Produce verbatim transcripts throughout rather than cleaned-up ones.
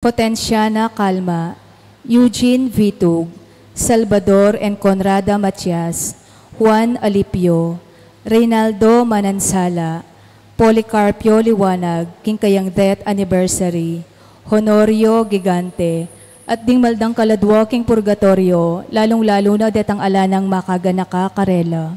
Potensiana Calma, Eugene Vitug, Salvador and Conrada Matias, Juan Alipio, Reynaldo Manansala, Policarpio Liwanag, king kayang death anniversary, Honorio Gigante, at ding maldang kaladwa king purgatorio, lalung-lalu na detang ala nang makaganaka karela.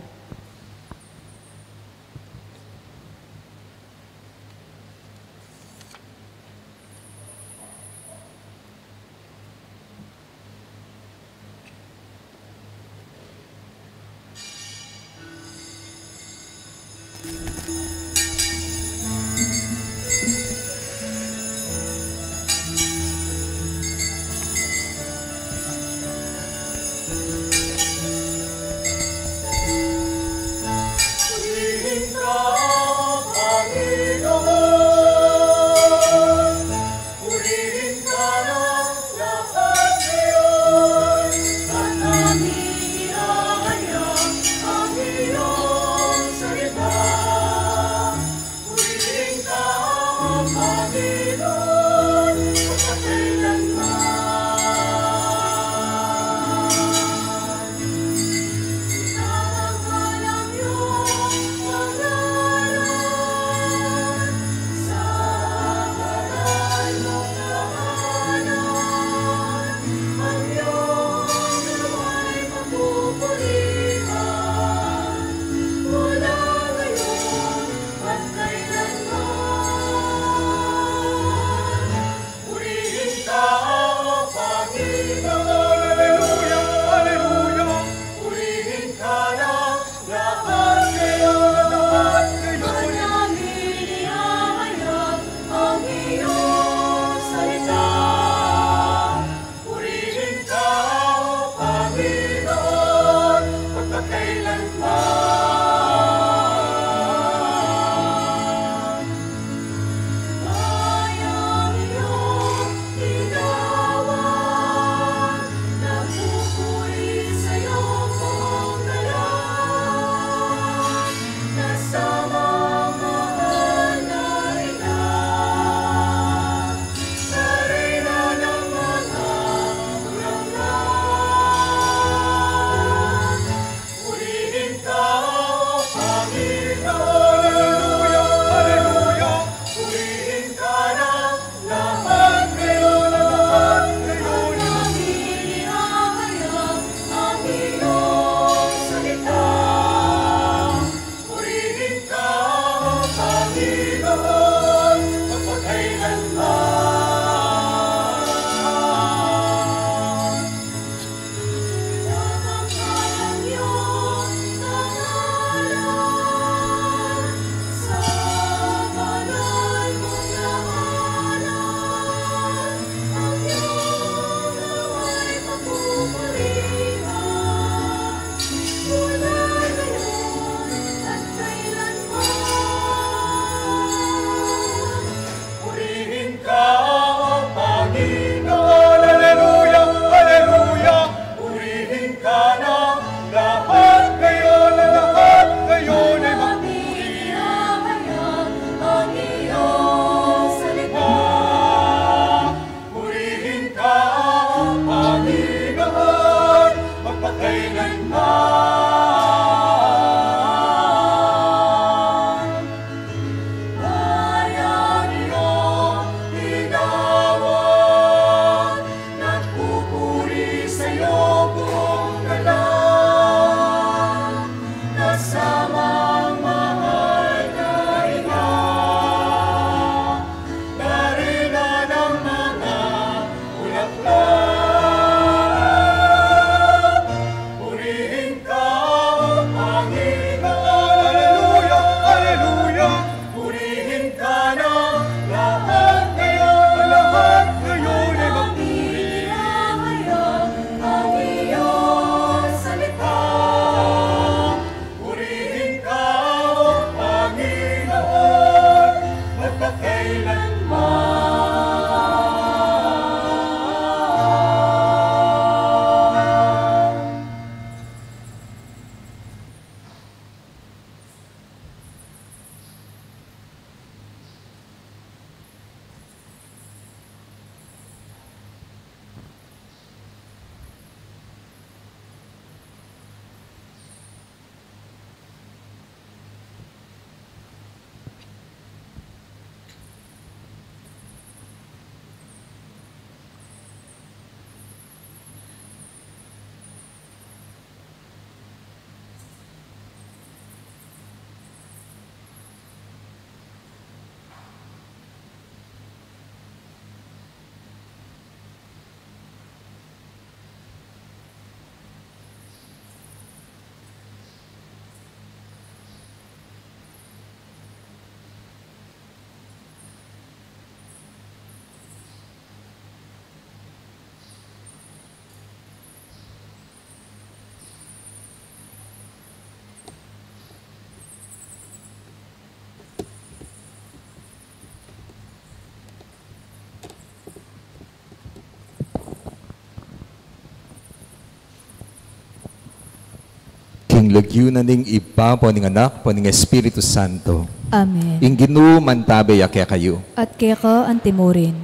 King lagyu na ning Ibpa, ampon ning Anak, ampon ning Espiritu Santo. Amen. Ing Ginu mantabe ya kekayu. At keka antimurin.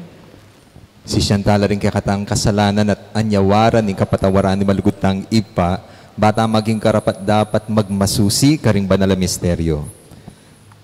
Sisian tala ring kekatang kasalanan at anyawaran ing kapatawaran ning malugud tang Ibpa, bata maging karapat-dapat magmasusi karing banal a misteryo.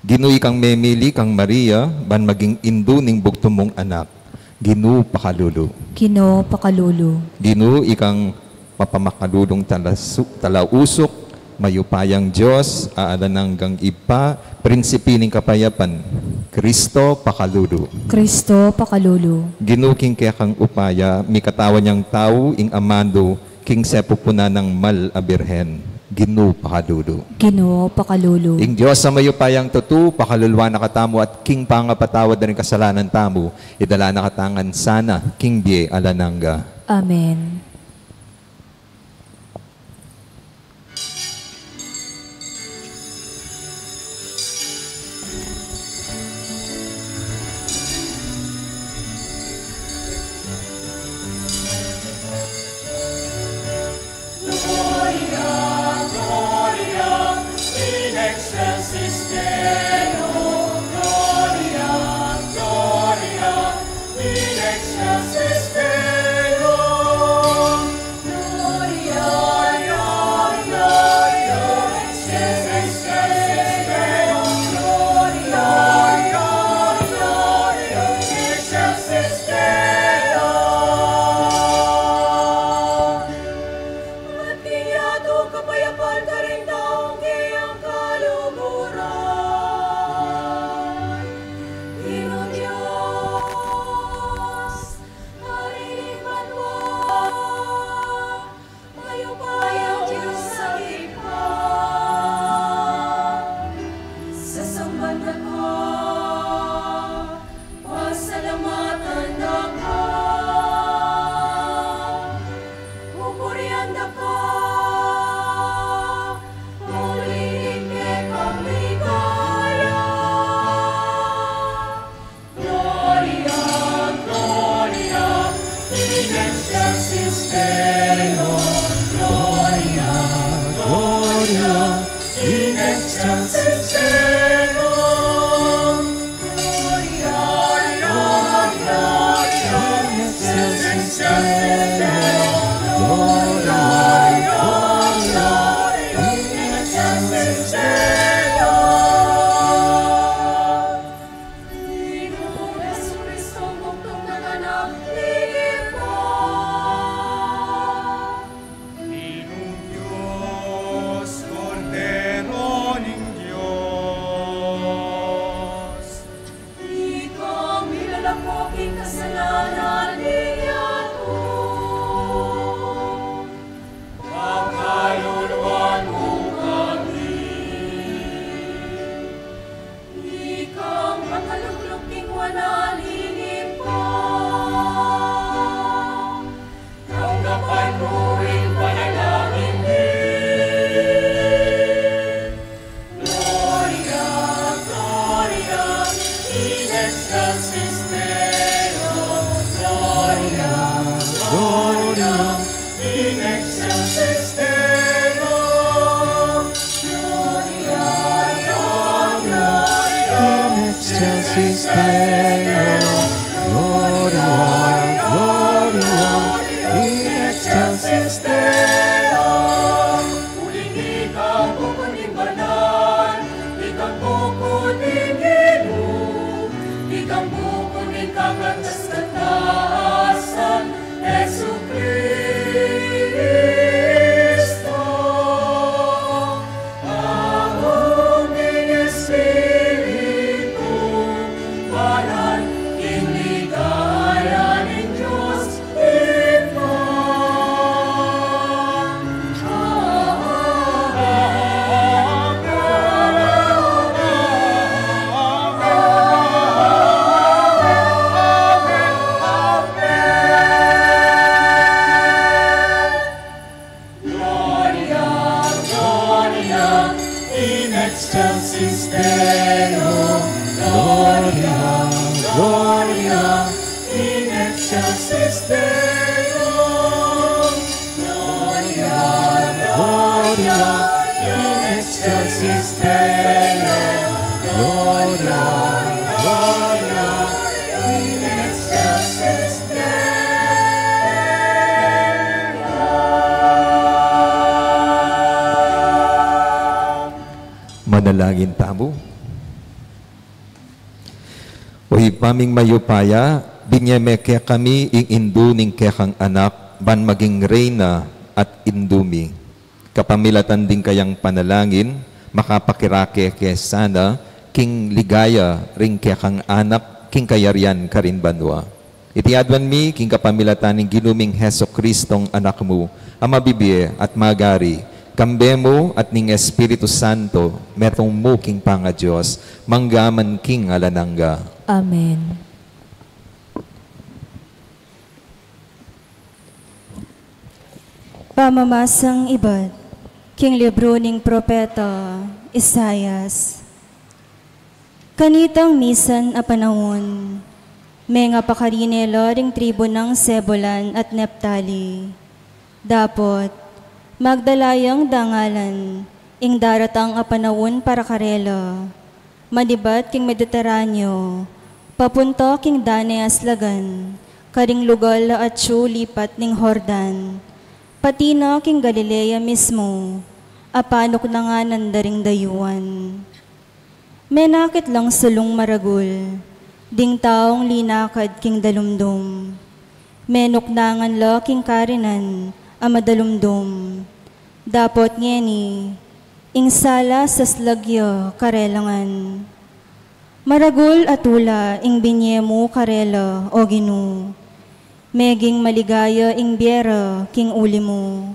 Ginu, ikang memili kang Maria, ban maging indu ning bugtung mung anak. Ginu, pakalulu. Ginu, pakalulu. Ginu, ikang mapamakalulung talasu-, talausuk, mayupayang Dios, alang anggang Ibpa, prinsipi ning kapayapan. Kristo, pakalulu. Kristo, pakalulu. Ginu, king kekang upaya, mikatawan yang tau, ing amandu, king sepupunan nang Mal a Birhen. Ginu, pakalulu. Ginu, pakalulu. Ing Dios a mayupayang tutu, pakaluluan na katamu at king pangapatawad na ring kasalanan tamu, idala na katamu ngan sana king bie alang angga. Amen. Gloria, Gloria, in excelsis Deo, Gloria, Gloria, in excelsis Deo. At kaya atin kapayapan karing taung kayang kaluguran. Ginu Dios, Ari ning banua, mayupayang Dios a Ibpa, sasamban da ka, pasalamatan da ka, pupurian da ka, uli ning kekang ligaya. Gloria, Gloria, in excelsis Deo. Gloria, Gloria, in excelsis Deo. Gloria, Gloria, in excelsis Deo. Gloria, Gloria, in excelsis Deo. Ginung Jesucristo, bugtung nang Anak ning Ibpa. Ginung Dios, Kordero ning Dios. Ikang milalako king kasalanan ning yatu. Pakaluluan mu kami. Ikang makalukluk king wanan ning Ibpa. Tanggapan mu ing panalangin mi. Gloria, Gloria, in excelsis Deo. Gloria, Gloria, in excelsis Deo. Gloria, Gloria, in excelsis Deo. Gloria, Gloria, in excelsis Deo. Uling ikang bukun ning banal, ikang bukun ning Ginu, ikang bukun ning kakaltas-kaltasan, Jesucristo. Ampon ning Espiritu Banal, king ligaya ning Dios Ibpa. Gloria, Gloria, in excelsis Deo. Gloria, Gloria, in excelsis Deo. Gloria, Gloria, Manalangin tamu. O Ibpa ming mayupaya, binye me kekami ing indu ning kekang Anak, ban maging reyna at indu mi. Kapamilatan ding kayang panalangin, makapakirake ke sana king ligaya ring kekang Anak, king kayarian karin banua. Iti aduan mi king kapamilatan ning Ginu ming Jesucristong Anak mu, a mabibie at magari, kambe mu at ning Espiritu Santo, metung mu king pangaDios, mangga man king alang angga. Amen. Pamamasang ibat king libru ning propeta Isaias. Kanitang misan a panaun, mengapakarine la ring tribu nang Zebulon at Neftali. Dapot, magdala yang dangalan ing daratang a panaun para karela. Manibat king Mediterraneo, papunta king dane a slagan, karing lugal a atyu lipat ning Jordan, pati na king Galilea mismu, a panuknangan da ring dayuan. Menakit lang sulung maragul, ding taung linakad king dalumdum. Menuknangan la king karinan a madalumdum. Dapot ngeni, ing sala saslag ya karela ngan. Maragul a tula ing binye mu karela, O Ginu. Meging maligaya ing bie ra king uli mu.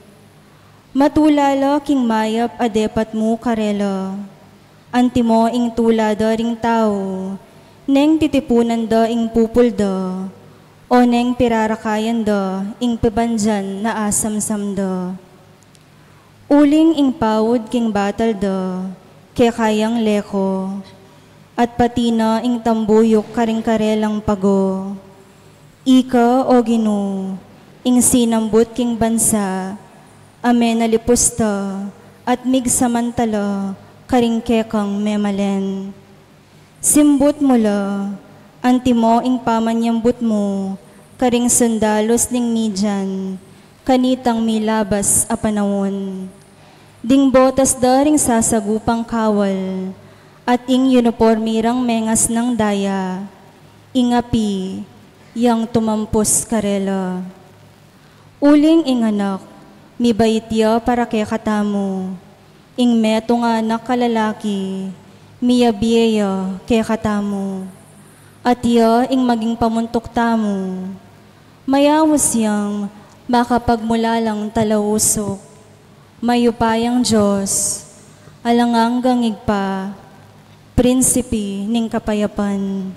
Matula la king mayap a depat mu karela. Antimo ing tula da ring tau, neng titipunan da ing pupul da, o neng pirarakayan da ing pibandian na asamsam da. Uling ing paud king batal da, keka yang leko, at pati na ing tambuyuk karing karelang pago. Ika, O Ginu, ing sinambut king bansa, a menalipusta at migsamantala karing kekang memalen. Simbut mu la, antimo ing pamanyambut mu karing sundalus ning Midian, kanitang milabas a panaun. Ding botas da ring sasagupang kawal, at ing unipormi rang mengasnang daya, ing api yang tumampus karela. Uling ing anak, mibait ya para kekatamu, ing metung a anak a lalaki, miyabie ya kekatamu. At ya ing maging pamuntuk tamu, mayaus yang makapagmulalang talausuk. Mayupayang Dios, alang anggang Ibpa, Prinsipe ning kapayapan.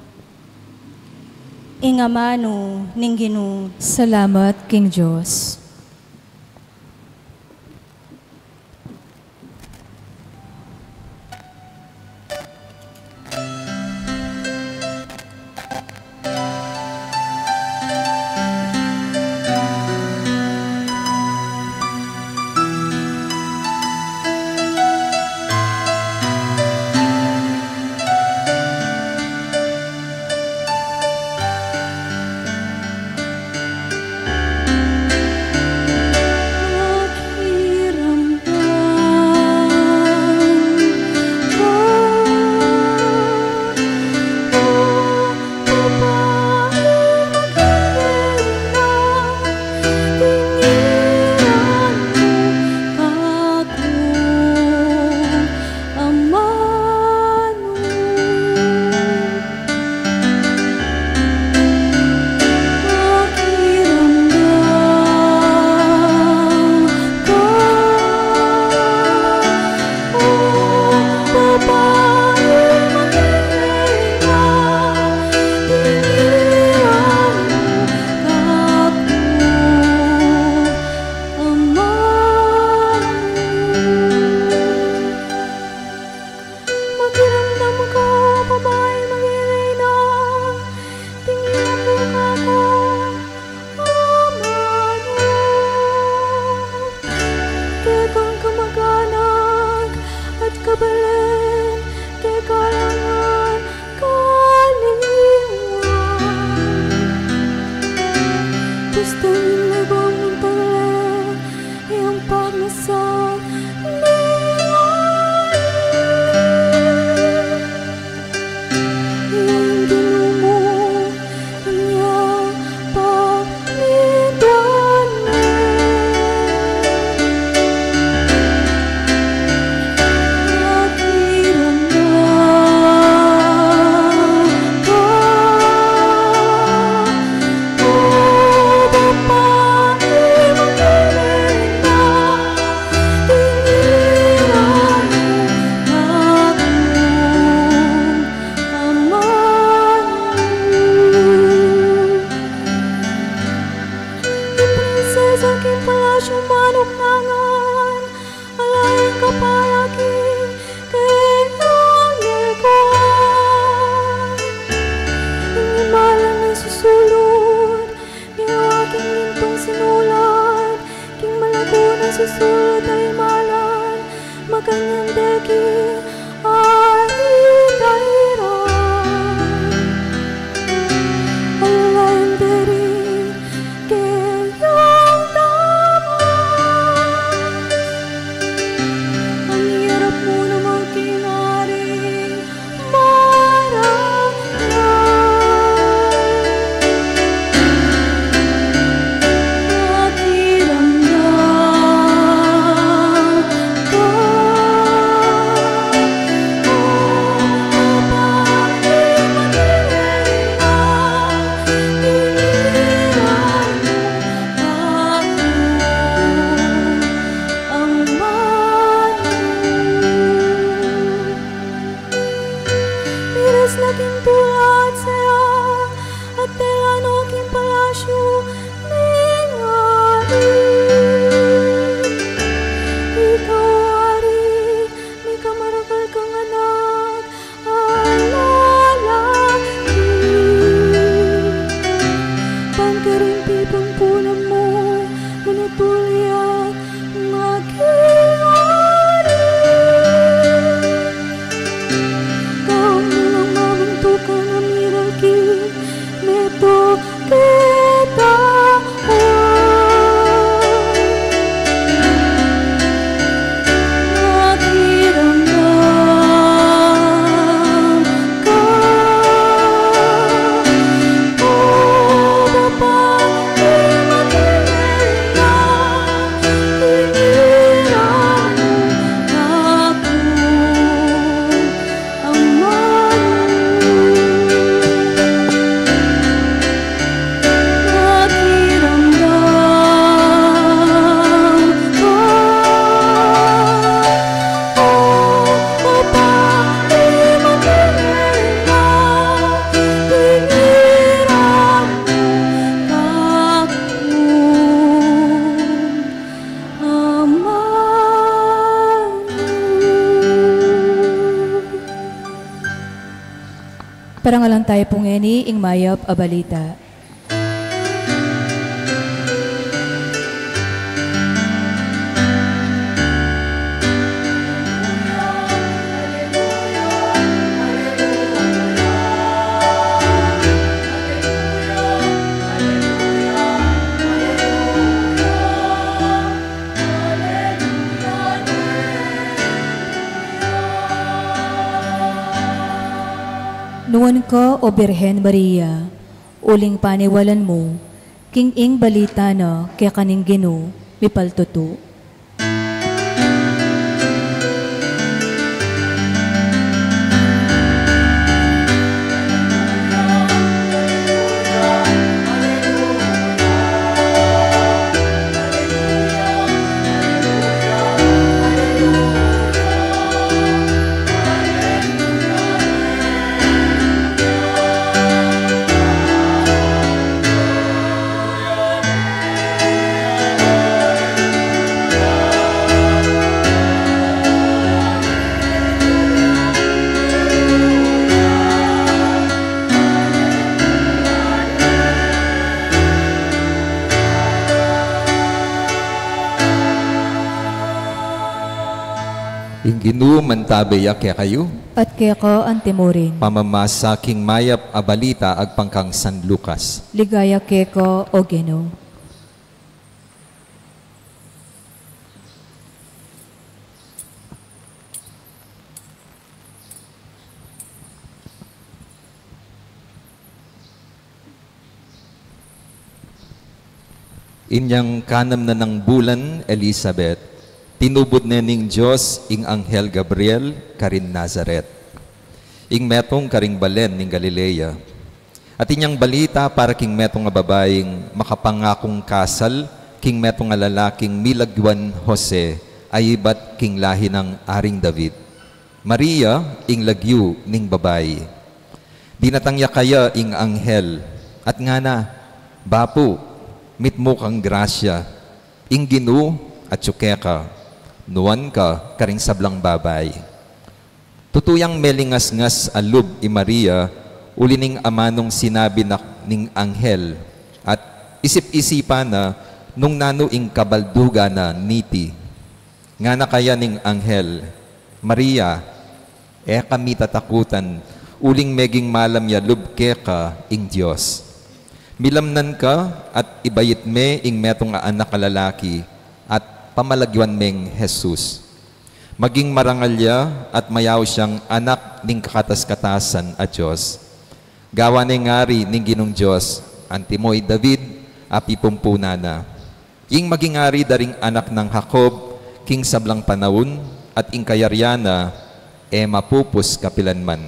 Ing amanu ning Ginu. Salamat king Dios. Makiramdam ka, babaing maging reyna, tinginan mu kaku, Amanu. Kekang kamag-anak at kabalen, kekang kalinguan. Basta ning laguang mintale, yang pagmasad ni Asyang manuknangan, ala ing kapalaki, keng anghel ko. Ing imalan a susulut, miyawa king lintung sinulat, king malago nang susulut a imalan, makanyan deki, ari dairan. Ala ing deri, keyang damas. Ang hirap mo na maging ari, marangal. Pakiramdam ko, o kapatid, makiramdam. Iniwan mo ako, ang manong. Miras na king tula at saya, at tela no king palasyu ning ari. Ikaw, ari, mika marakal kang anak a lalaki. Ban karing pipampunan mu, manatili at maging ari. Kamu nang mamuntukan a miraki, metung keta. Parangalan tayu pu ngeni ing mayap a balita. Nuan ka, O Birhen Maria, uling paniwalan mu, king ing balita na keka ning Ginu mipaltutu. Ing Ginu mantabe ya kekayu. At keka antimurin. Pamamasa king mayap a balita agpang kang San Lucas. Ligaya keka, O Ginu. Inyang kanam na nang bulan Elizabeth, tinubud ne ning Dios ing anghel Gabriel karin Nazaret, ing metung karing balen ning Galilea. At inyang balita para king metung a babaing makapangakung kasal king metung a lalaking milagyuan Jose, a ibat king lahi nang Aring David. Maria ing lagyu ning babai. Dinatang ya kaya ing anghel, at ngana, "Bapu, mitmu kang grasya, Ing Ginu atyu keka, nuan ka karing sablang babai. Tutu yang melingasngas a lub i Maria, uli ning amanung sinabi na ning anghel, at isip-isipan na nung nanu ing kabaldugan na niti. Ngana kaya ning anghel, "Maria, e ka mitatakutan, uling meging malam ya lub keka ing Dios. Milamnan ka at ibait me ing metung a anak a lalaki, at pamalagyuan meng Jesus. Maging marangal ya at mayaus yang anak ning kakatas-katasan a Dios. Gawan ne ngari ning Ginung Dios, antimo i David a pipumpunan na. Ing maging ari da ring anak nang Jacob king sablang panaun, at ing kayarian na e mapupus kapilanman."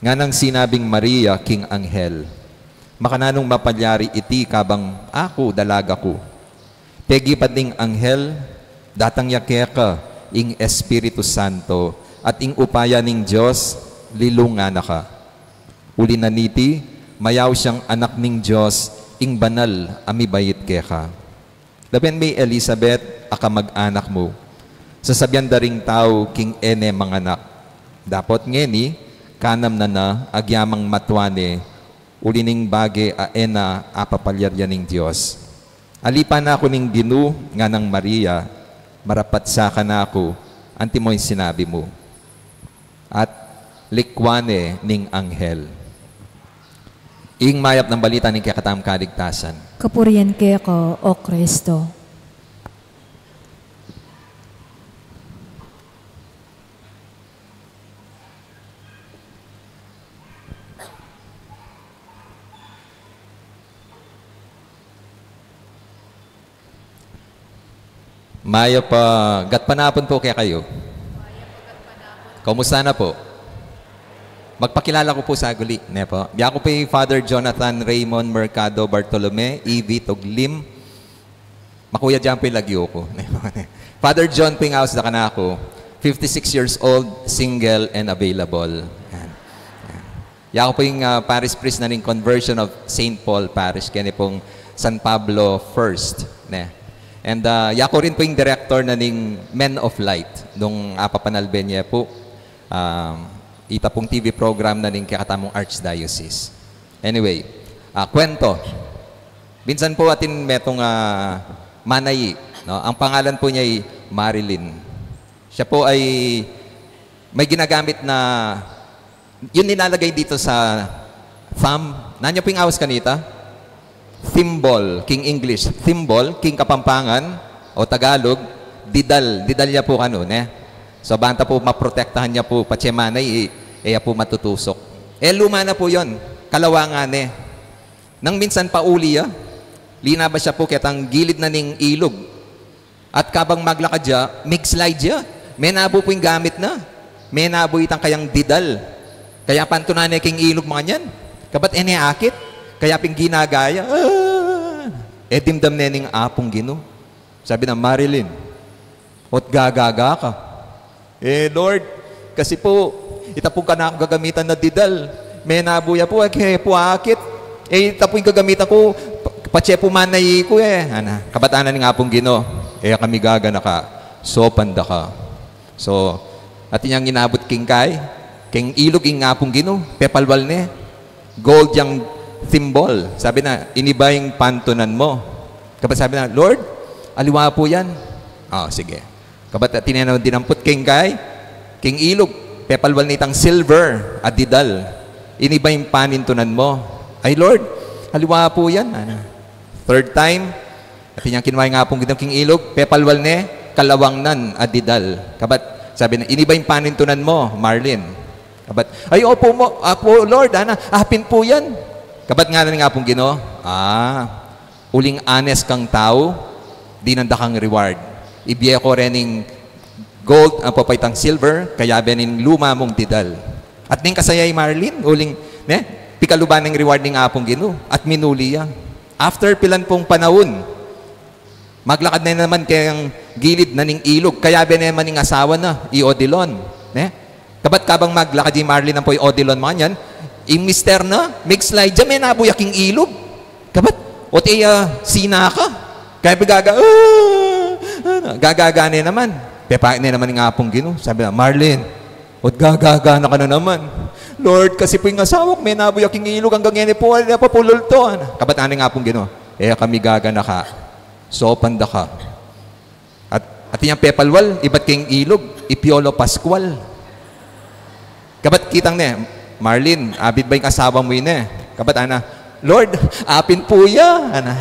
Nganang sinabing Maria king anghel, "Makananung mapalyari iti kabang aku dalaga ku? Pegibat ning anghel, datang ya keka ing Espiritu Santo, at ing upaya ning Dios lilungan na ka. Uli na niti, mayaus yang anak ning Dios, ing banal a mibait keka. Lawen me i Elizabeth a kamag-anak mu, sasabian da ring tau king e ne manganak. Dapot ngeni, kanam na na agyamang matua ne, uli ning bage a e na apapalyarian ning Dios. Alipan na ku ning Ginu," nganang Maria, "marapat sa kanaku, antimo ing sinabi mu." At likwan ne ning anghel. Ing mayap nang balita ning kekatamung kaligtasan. Kapurian keka, O Kristo. Mayap a gatpanapun pu kekayu. Kumusta na pu? Magpakilala ku pu saguli, ne pu. Yaku pu i Father Jonathan Raymond Mercado Bartolome, E V Tuglim. Makuya dian pu ing lagyu ku. Father John pu ing aus da kanaku, fifty-six years old, single and available. Yan. Yan. Yaku pu ing, ah, parish priest na ning Conversion of Saint Paul Parish, keni pung San Pablo First, ne. And, ah, yaku rin pu ing director na ning Men of Light, nung apapanalbe ne pu, um, ita pung T V program na ning kekatamung Archdiocese. Anyway, ah, kwento. Minsan pu atin metung, ah, manay, no? Ang pangalan pu niya ay Marilyn. Siya pu ay may ginagamit na, yun nilalagay dito sa thumb. Nanu pu ing aus kanita? Thimble, king English. Thimble, king Kapampangan o Tagalog, didal. Didal ya pu kanu, ne? So, banta pu maprotektahan ya pu, patse manay, e, e ya pu matutusok. E, luma na pu yun. Kalawangan ne. Nang minsan pauli ya, linabas ya pu ketang gilid na ning ilug. At kabang maglakad ya, mig-slide ya. Menabu pu ing gamit na. Menabu itang kayang didal. Kaya pantunan ne king ilug makanyan. Kabat e ne akit. Kaya pin ginagaya. Ah! E dimdam ne ning Apung Ginu. Sabi na, "Marilyn, ot gagaga ka?" "E, Lord, kasi pu, ita pung kanaku gagamitan na didal. Menabu ya pu, e ke pu akit. E, ita pu ing gagamitan ku, pa-, patse pu manay ku e." Ana, kabat ngana ning Apung Ginu, "E ka migaganaka, saupan da ka." So, atin yang inabut king kai, king ilug ing Apung Ginu, pepalwal ne. Gold yang thimble. Sabi na, "Ini ba ing pantunan mu?" Kabat sabi na, "Lord, aliwa pu yan." "Ah, sige." Kabat atin yang dinamput king kai, king ilug, pepalwal ne itang silver a didal. "Ini ba ing panintunan mu?" "Ay, Lord, aliwa pu yan." Ana. Third time, atin yang kinua ing Apung Ginu king ilug, pepalwal ne, kalawang nan a didal. Kabat sabi na, "Ini ba ing panintunan mu, Marlene?" Kabat, "Ay, opu mu, opu, Lord, ana, apin pu yan." Kabat ngana ning Apung Ginu, "Ah, uling honest kang tau, dinan da kang reward. Ibie ku reng gold ampo pa itang silver, kayabe ning luma mung didal." At ning kasaya i Marlene, uling, ne, pikaluban ing reward ning Apung Ginu, at minuli ya. After pilan pung panaun, maglakad ne naman keng gilid na ning ilug, kayabe ne naman ing asawa na, i Odilon, ne? Kabat kabang maglakad i Marlene ampo i Odilon makanyan, ing mister na, mig-slide ya, menabu ya king ilug. Kabat, "Ot e ya sinaka?" Kaya pigaga, "Ah!" Ano, gagaga ne naman. Pepait ne naman ing Apung Ginu. Sabi na, "Marlene, ot gagaga na ka na naman. Lord, kasi pu ing asawa ku, menabu ya king ilug anggang ngeni pu, ali na pa pu lulto." Ano, kabat ngana ning Apung Ginu, "E ka migaganaka. Sopan da ka. At, atin yang pepalwal, ibat king ilug, i Piolo Pascual." Kabat kitang ne, "Marlene, apin ba ing asawa mu ine?" Kabat ngana, "Lord, apin pu ya," ana.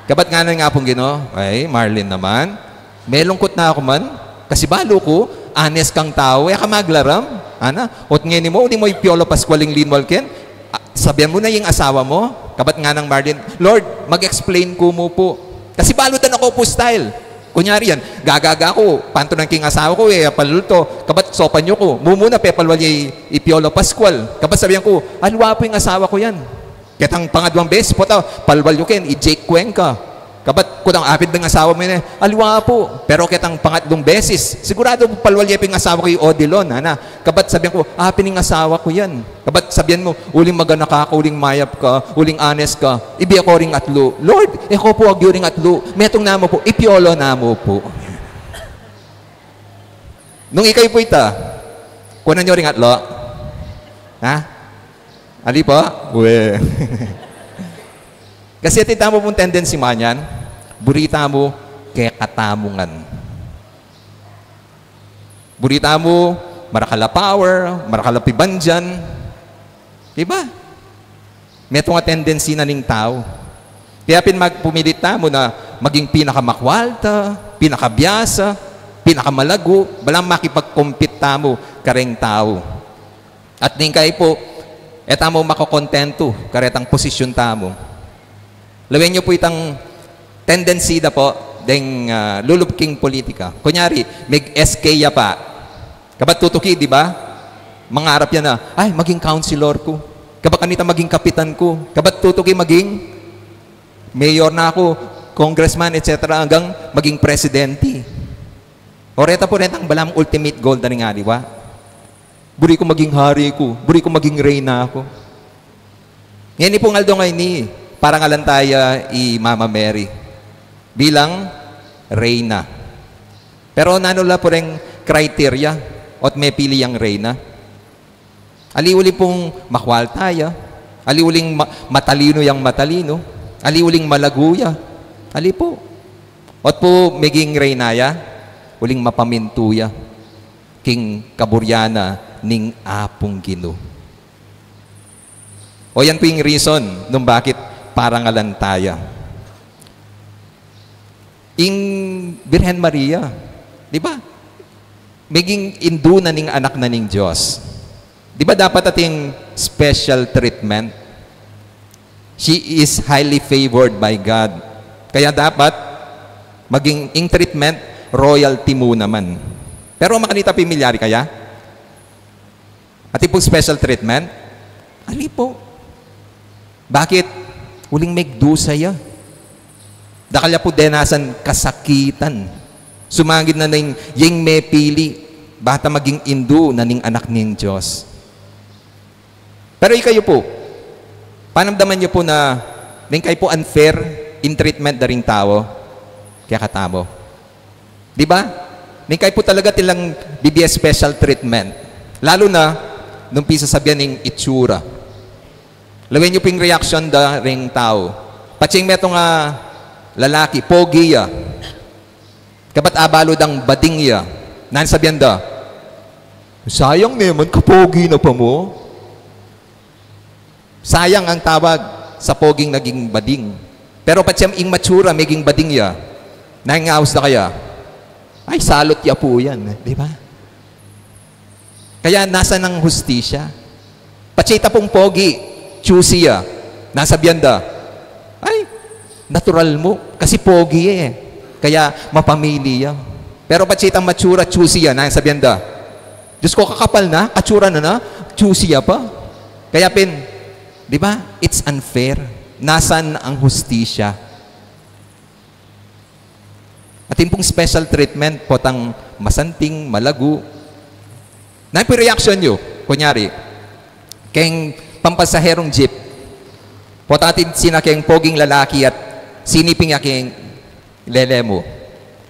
Kabat ngana ning Apung Ginu, "Ay, Marlene naman, melungkut na ku man, kasi balu ku, honest kang tau, e ka maglaram, ana. Ot ngeni mu, uling mu i Piolo Pascual ing linwal ken, a, sabian mu na ing asawa mu." Kabat ngana nang Marlene, "Lord, mag-explain ku mu pu. Kasi balu da na ku pu style. Kunyari yan, gagaga ku, pantunan king asawa ku, e ya pa lulto. Kabat sopan yu ku, mumuna pepalwal ya i, i Piolo Pascual. Kabat sabian ku, 'Aliwa pu ing asawa ku yan.' Ketang pangadwang beses, pota, palwal yu ken, i Jake Cuenca. Kabat kutang, 'Apin ba ing asawa mu ine?' 'Aliwa pu.' Pero ketang pangatlung beses, siguradu pu palwal ya pu ing asawa ku, i Odilon, ana. Kabat sabian ku, 'Apin ing asawa ku yan?' Kabat sabian mu, 'Uling maganaka ka, uling mayap ka, uling honest ka, ibie ko ring atlu.' 'Lord, e ko pu agyu ring atlu. Metung namu pu, i Piolo namu pu.'" Nung ikayu pu ita, kunan yu ring atlu? Ha? Ali pu? Uwe. Kasi atin tamu pung tendency manyan, buri tamu kekatamu ngan. Buri tamu, marakal a power, marakal a pibandian. Di ba? Metung a tendency na ning tau. Kaya pin mag-, pumilit tamu na maging pinakamakwalta, pinakabiasa, pinakamalagu, balang makipag-compete tamu kareng tau. At ning kai pu, e tamu makokontentu karetang posisyun tamu. Lawen yu pu itang tendency da pu deng, ah, lulub king politika. Kunyari, meg-S K ya pa. Kabat tutuki, di ba? Mangarap ya na, "Ay, maging councilor ku. Kabat kanita maging kapitan ku." Kabat tutuki maging mayor na ku, congressman, et cetera, anggang maging presidente. O reta pu, retang balang ultimate goal da ning aliwa. "Buri ku maging hari ku, buri ku maging reyna ku." Ngeni pung aldo ngeni, parangalan taya i Mama Mary bilang reyna. Pero nanu la pu reng criteria ot mepili yang reyna? Ali uli pung makwalta ya, ali uling ma-, matalinu yang matalinu, ali uling malagu ya, ali pu. Ot pu meging reyna ya, uling mapamintu ya king kaburyan na ning Apung Ginu. O yan pu ing reason nung bakit parangalan taya. Ing Birhen Maria, di ba? Meging indu na ning anak na ning Dios. Di ba dapat ating special treatment? She is highly favored by God. Kaya dapat maging ing treatment, royalty mu naman. Pero makanita pamilyar kaya? Atin pung special treatment? Ali pu. Bakit? Uling megdusa ya. Dakal ya pu denasan kasakitan. Sumagid na ning yeng mepili, bata maging indu na ning anak ning Dios. Pero ikayu pu, panamdaman yu pu na ning kai pu unfair ing treatment da ring tau kekatamu? Di ba? Ning kai pu talaga atin lang bibie special treatment. Lalu na nung pisasabian ning itsura. Lawen yu pu ing reaksyon da ring tau. Patse ing metung a lalaki, pogi ya. Kabat abalu dang bading ya. Nanu ing sabian da? "Sayang ne man, kapogi na pa mu." Sayang ang tawag sa poging naging bading. Pero patse ing matsura, meging bading ya. Nanu ing aus da kaya? "Ay, salot ya pu yan." Di ba? Kaya nasan ang hustisya? Patse ita pung pogi, choosy ya. Nanu ing sabian da? "Ay, natural mu, kasi pogi e. Kaya mapamili ya." Pero patse itang matsura, choosy ya. Nanu ing sabian da? "Diyos ko, kakapal na, katsura na na, choosy ya pa." Kaya pin, di ba? It's unfair. Nasan ang hustisya? Atin pung special treatment potang masanting, malagu. Nanu pu ing reaksyon yu? Kunyari, keng pampasaherung jeep, pota atin sinakeng poging lalaki at siniping ya keng Lele mu.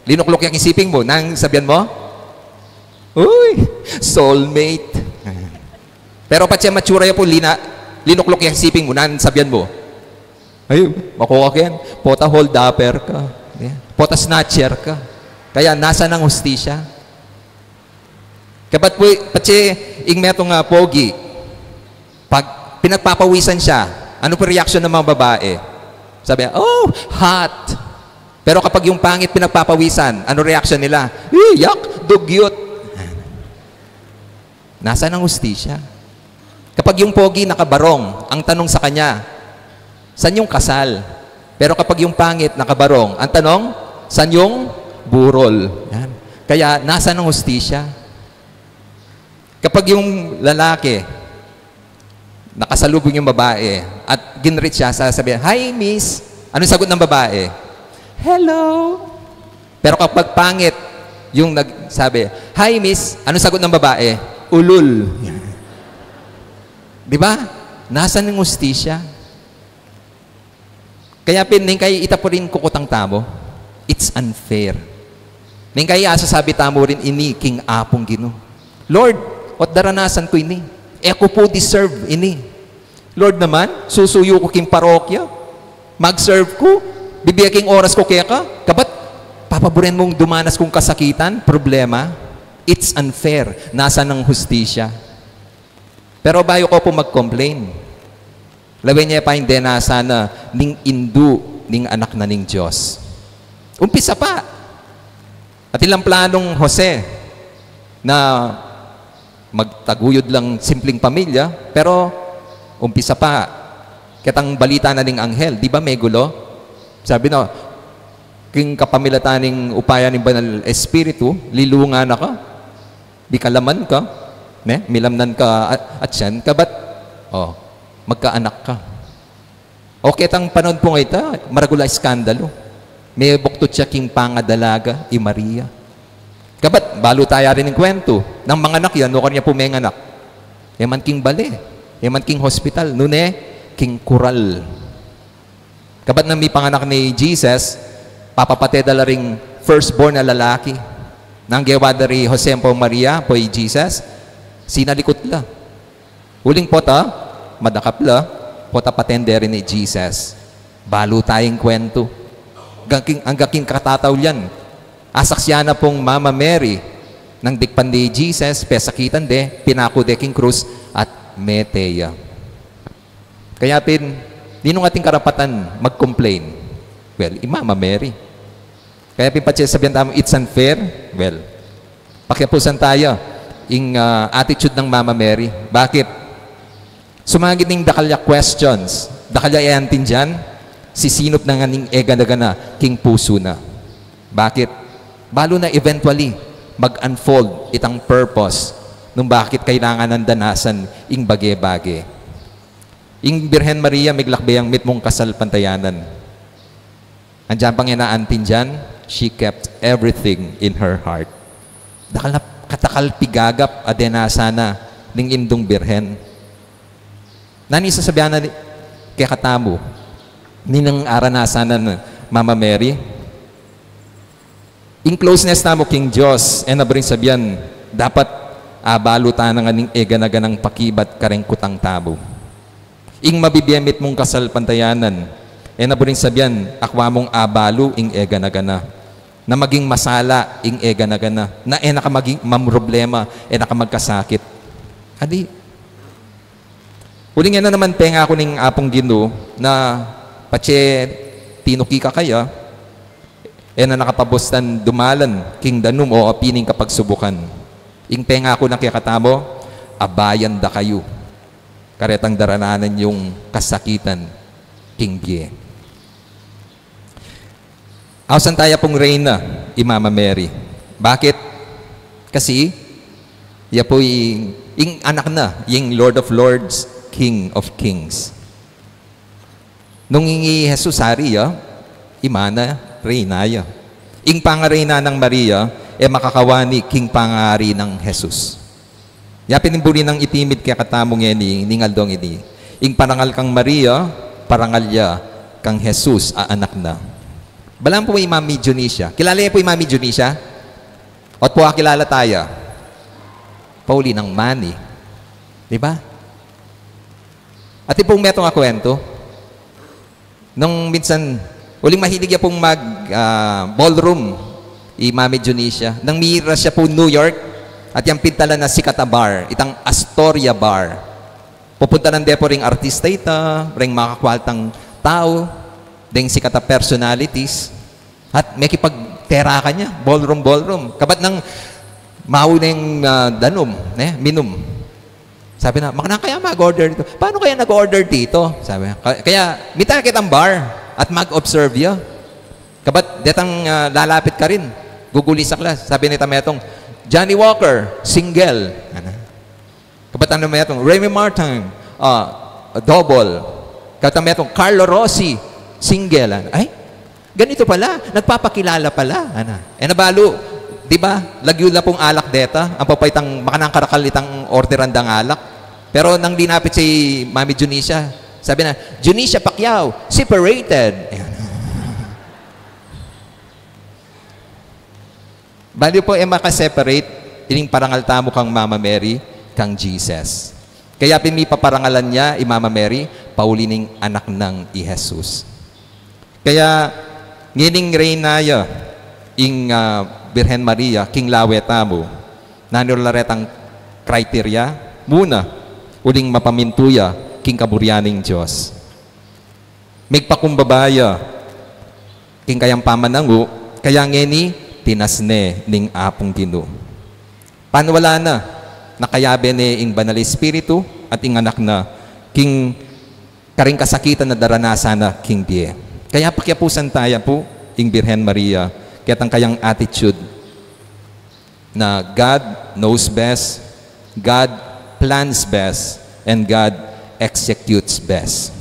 Linukluk ya king siping mu. Nanu sabyan mu? Uy, soulmate. Pero patse matsura ya pu, lina-, linukluk ya king siping mu. Nanu sabyan mu? Ay, makukaken. Pota hold-upper ka. Yeah. Pota snatcher ka. Kaya nasan ang hustisya? Kabat pu, patse ing metung a pogi, pag pinagpapawisan siya, ano pu reaksyon ng mga babae? Sabi niya, "Oh, hot." Pero kapag yung pangit pinagpapawisan, ano reaksyon nila? "Iyak, dugyot." Nasaan ang hustisya? Kapag yung pogi nakabarong, ang tanong sa kanya, "San yung kasal?" Pero kapag yung pangit nakabarong, ang tanong, "San yung burol?" Yan. Kaya, nasaan ang hustisya? Kapag yung lalaki, nakasalubong yung babae, at ginrit siya, sasabihin, "Hi, miss." Anong sagot ng babae? "Hello." Pero kapag pangit, yung nagsabi, "Hi, miss," anong sagot ng babae? "Ulul." Di ba? Nasaan yung hustisya? Kaya pin, neng kai ita pu rin kukutang tamu, it's unfair. Neng kai asasabi tamu rin ini king Apung Ginu, "Lord, o't daranasan ku ini. E ku pu deserve ini. Lord naman, susuyu ku king parokya. Mag-serve ku. Bibie king oras ku keka. Kabat, papaburen mung dumanas kung kasakitan, problema." It's unfair. Nasaan ang hustisya? Pero bayu ko pu mag-complain, lawen ye pa ing denasan na ning indu ning anak na ning Dios. Umpisa pa. Atin lang planung Jose na magtaguyod lang simpleng pamilya, pero umpisa pa. Ketang balita na ning anghel, di ba megulo? Sabi na, king kapamilatan ning upaya ning Banal Espiritu, lilungan na ka, bikalaman ka, ne? Milamnan ka at, at siyan, kabat, oh, magkaanak ka. O ketang panaun pung ita, maragul a iskandalu. Mebuktut ya king pangadalaga i Maria. Kabat, balu taya rin ing kwentu. Nang manganak ya, nukarin ya pu menganak? E man king bale, e man king hospital, nune king kural. Kabat nang mipanganak ne i Jesus, papapate da la ring firstborn a lalaki. Nang gewa da ri Jose ampong Maria, ampo i Jesus, sinalikut la. Uling pota, madakap la, pota paten de rin i Jesus. Balu taya ing kwentu. Angga king, angga king katataulian, asaksian na pung Mama Mary, nang dikpan de i Jesus, pesakitan de, pinaku de king krus, at mete ya. Kaya pin, ninung atin karapatan mag-complain? Well, i Mama Mary. Kaya pin patse sabian tamu, "It's unfair." Well, pakiapusan taya ing, ah, attitude nang Mama Mary. Bakit? Sumagid ning dakal ya questions, dakal ya e antindian, sisinup na ngan ing e gana-gana king pusu na. Bakit? Balu na eventually mag-unfold itang purpose nung bakit kailangan nang danasan ing bage-bage. Ing Birhen Maria, miglakbe yang mitmung kasalpantayanan. Andiyan pang e na antindian, she kept everything in her heart. Dakal na katakal pigagap a denasan na ning Indung Birhen. Nanu ing sasabian na ni, kekatamu, ninang aranasan na ni Mama Mary? Ing closeness tamu king Dios, e na buring sabian, dapat abalu tana ngan ing e gana-ganang pakibat kareng kutang tamu. Ing mabibie mitmung kasalpantayanan, e na buring sabian, akwa mung abalu ing e gana-gana, na maging masala ing e gana-gana, na e na ka maging mamroblema, e na ka magkasakit. Adi, uling e na naman pengaku ning Apung Ginu na patse tinuki ka kaya, e na na ka pa bustan dumalan king danum o api ning kapagsubukan. Ing pengaku na kekatamu, abayan da kayu karetang darananan yung kasakitan king bie. Ausan taya pung reyna i Mama Mary. Bakit? Kasi ya pu ing, ing anak na, ing Lord of Lords, King of Kings. Nung ing i Jesus ari ya, i Mana reyna ya. Ing pangareyna nang Maria, e makakawani king pangari nang Jesus. Ya pin ing buri nang itimid kekatamu ngeni ning aldong ini. Ing parangal kang Maria, parangal ya kang Jesus a anak na. Balam pu i Mami Dionisia. Kilala ye pu i Mami Dionisia? Ot pu akilala taya. Pauli nang mani. Di ba? Ati pung metung a kuwentu. Nung minsan, uling mahilig ya pung mag, ah, ballroom, i Mami Dionisia. Nang miras ya pu New York, at yang pintalan na sikat a bar, itang Astoria Bar. Pupuntanan de pu ring artista ita, ring makakwaltang tau, deng sikat a personalities, at mekipagterakan ya, ballroom, ballroom. Kabat nang mau neng, ah, danum, ne, minum. Sabi na, "Makananu kaya mag-order dito?" "Paano kaya nag-order dito?" Sabi niya. Ka-, kaya, mita kitang bar at mag-observe ya. Kabat, detang, ah, lalapit karin, gugulisak la. Sabi nitang metung, "Johnny Walker, single." Ana. Kabat nang metung, "Remy Martin, ah, double." Kabat nang metung, "Carlo Rossi, single." Ana. Ay, ganito pala, nagpapakilala pala. Ana. E na balu, di ba, lagyu la pung alak deta, ampo pa itang makananu karakal itang orderan dang alak. Pero nang linapit si Mami Dionisia, sabi na, "Dionisia Pacquiao, separated." Ayan. Bali pu, e maka-separate ining parangal tamu kang Mama Mary, kang Jesus. Kaya pin mipaparangalan ya i Mama Mary, pauli ning anak nang i Jesus. Kaya, ngening reyna ya ing, ah, Birhen Maria, king lawe tamu, nanu la retang criteria? Muna, uling mapamintu ya king kaburian ning Dios. Migpakumbaba ya king kayang pamanangu, kaya ngeni tinas ne ning Apung Ginu. Panwala na, nakayabe ne ing Banal Espiritu at ing Anak na king karing kasakitan a daranasan na king bie. Kaya pakiapusan taya pu ing Birhen Maria, ketang kayang attitude na God knows best, God plans best, and God executes best.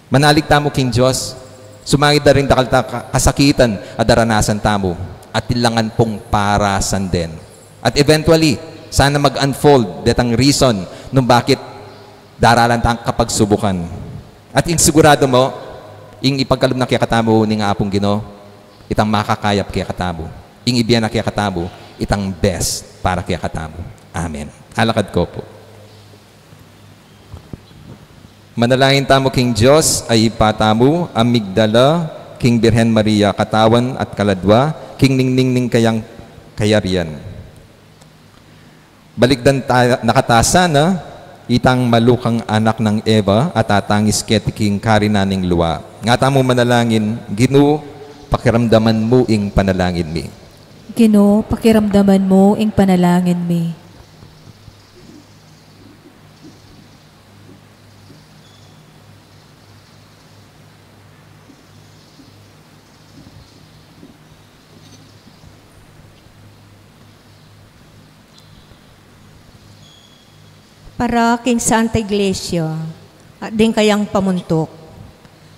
Manalig tamu king Dios, sumangid da ring dakal ta ka-, kasakitan a daranasan tamu, at tilangan pung parasan den. At eventually, sana mag-unfold detang reason nung bakit daralan tang kapagsubukan. At ing sigurado mu, ing ipagkalub na kekatamu ning Apung Ginu, itang makakayap kekatamu. Ing ibie na kekatamu, itang best para kekatamu. Amen. Alakad ko pu. Manalangin tamu king Dios a Ibpa tamu, a migdala king Birhen Maria katawan at kaladwa, king ningning ning kayang kayarian. Balikdan ta-, na kata sana itang malukang anak nang Eva a tatangis keti king karinan ning lua. Nga tamu manalangin, Ginu, pakiramdaman mu ing panalangin mi. Ginu, pakiramdaman mu ing panalangin mi. Para king Santa Iglesia, at ding kayang pamuntuk.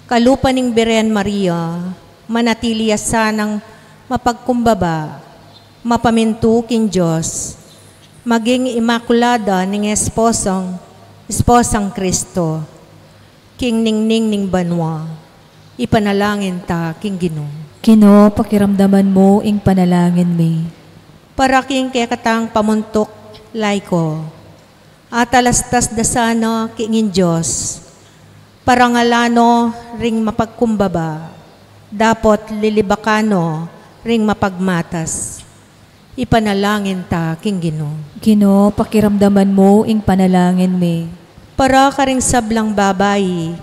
Kalupa ning Birhen Maria, manatili ya sanang mapagkumbaba, mapamintu king Dios, maging imakulada ning esposang, esposang Kristo, king ningning ning banua, ipanalangin ta king Ginu. Ginu, pakiramdaman mu ing panalangin mi. Para king kekatang pamuntuk laiko, atalastas da sana king Dios, parangalan no ring mapagkumbaba, dapot lilibakan no ring mapagmatas. Ipanalangin ta king Ginu. Ginu, pakiramdaman mu ing panalangin mi. Para karing sablang babai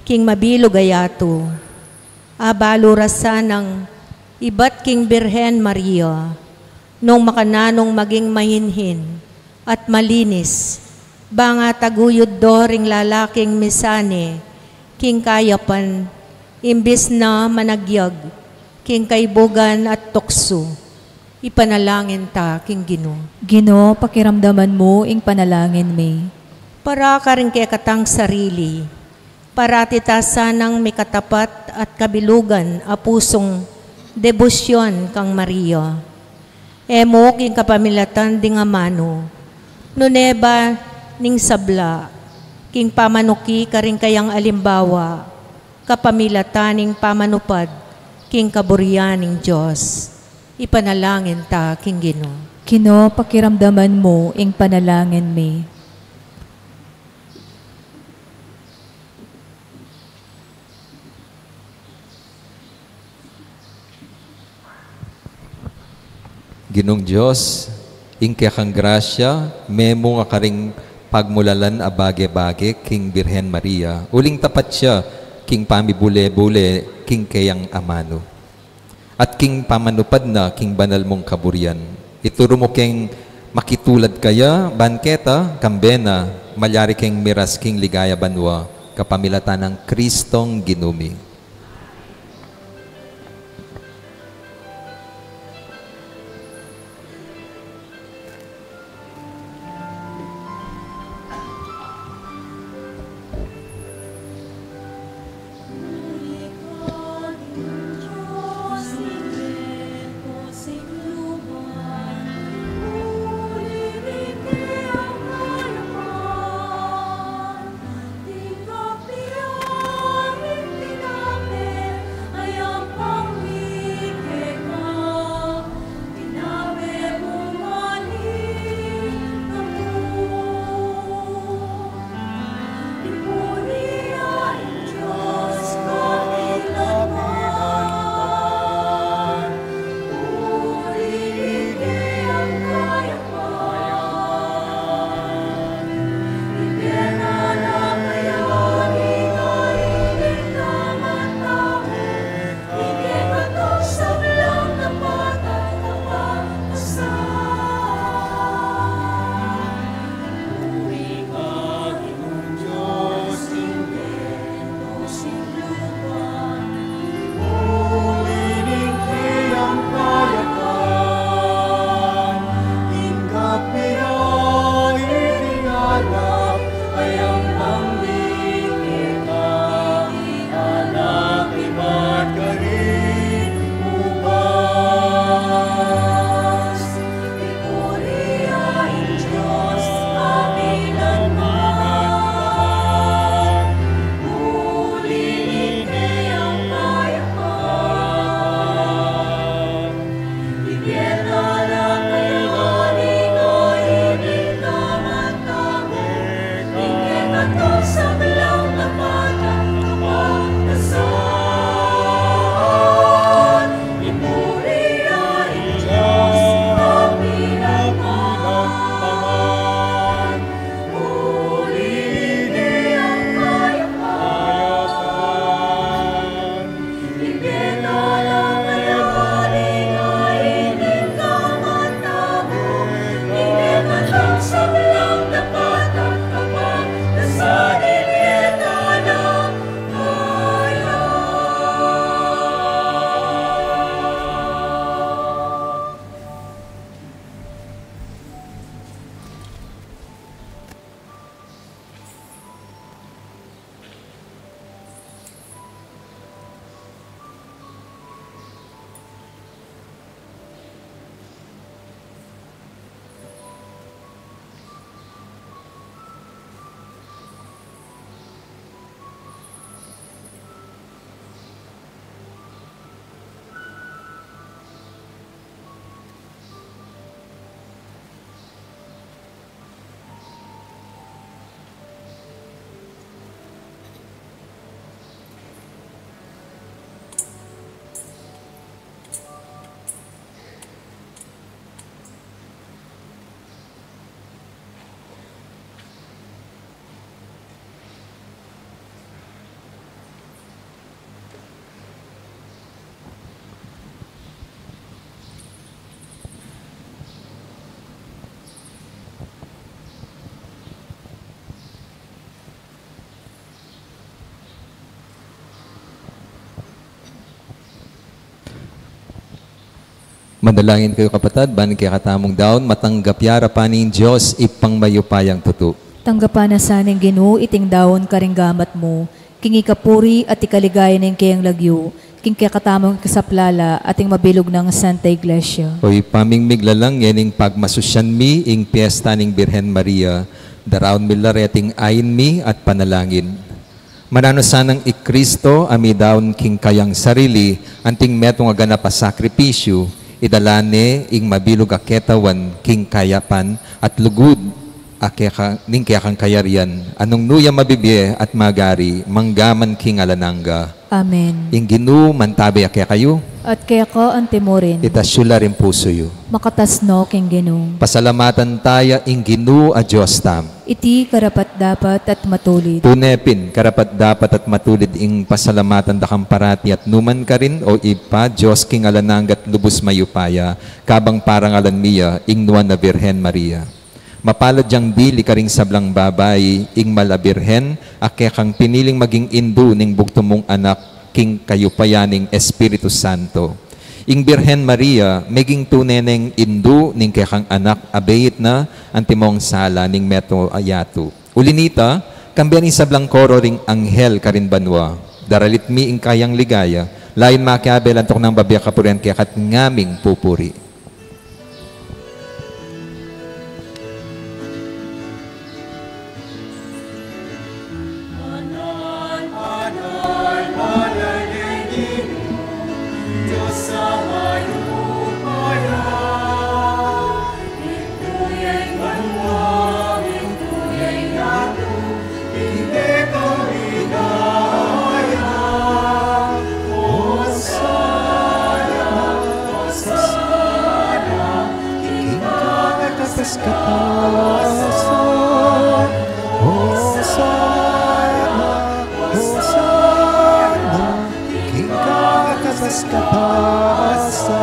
king mabilug a yatu, abalu ra sanang ibat king Birhen Maria, nung makananung maging mahinhin at malinis, bang ataguyud do ring lalaking misane king kayapan, imbis na managyag king kaibugan at tuksu. Ipanalangin ta king Ginu. Ginu, pakiramdaman mu ing panalangin mi. Para karing kekatang sarili, parati ta sanang mikatapat at kabilugan a pusung debosyon kang Maria. E mu king kapamilatan ding amanu, nune ba ning sabla, king pamanuki karing kayang alimbawa, kapamilatan ning pamanupad King kaburian ning Dios, ipanalangin ta king Ginu. Ginu, pakiramdaman mu ing panalangin mi. Ginung Dios, ing kekang grasya, memu nga karing pagmulalan a bage-bage king Birhen Maria, uling tapat ya king pamibule-bule king keyang amanu at king pamanupad na king banal mung kaburian. Ituru mu keng makitulad kaya, ban keta, kambe na, malyari keng miras king ligaya banua, kapamilatan nang Kristong Ginu mi. Manalangin kayu, kapatad, ban ing kekatamung daun matanggap ya arapan ning Dios Ibpang mayupayang tutu. Tanggapan na sa ning Ginu iting daun karing gamat mu, king ikapuri at ikaligaya ning keyang lagyu, king kekatamung ikasaplala at ing mabilug nang Santa Iglesia. O Ibpa ming miglalang, ngening pagmasusyan mi ing piesta ning Birhen Maria, daraun mi la reting ain mi at panalangin. Mananu sanang i Kristo a midaun king kayang sarili, anting metung a ganap a sakripisyu, idala ne ing mabilug a ketawan king kayapan at lugud a keka, ning kekang kayarian, a nung nu ya mabibie at magari, mangga man king alang angga. Amen. Ing Ginu mantabe ya kekayu. At keka antimurin. Itas yu la ring pusu yu. Makatas no king Ginu. Pasalamatan taya ing Ginu a Dios tamu. Iti karapat-dapat at matulid. Tune pin, karapat-dapat at matulid ing pasalamatan da kang parati at numan karin, o Ibpa, Dios king alang angga at lubus mayupaya, kabang parangalan mi ya ing Nuan a Birhen Maria. Mapalad yang dili karing sablang babai, ing Mal a Birhen, a kekang piniling maging indu ning bugtung mung Anak, king kayupayan ning Espiritu Santo. Ing Birhen Maria, meging tune neng indu ning kekang Anak, abeit na antimong sala ning meto a yatu. Uli nita, kambe ning sablang koro ring anghel karin banua, daralit mi ing kayang ligaya, layun makiabe la antok nang babie kapurian keka at ngaming pupuri. King kakatas katasan, Hosana, Hosana, king kakatas katasan.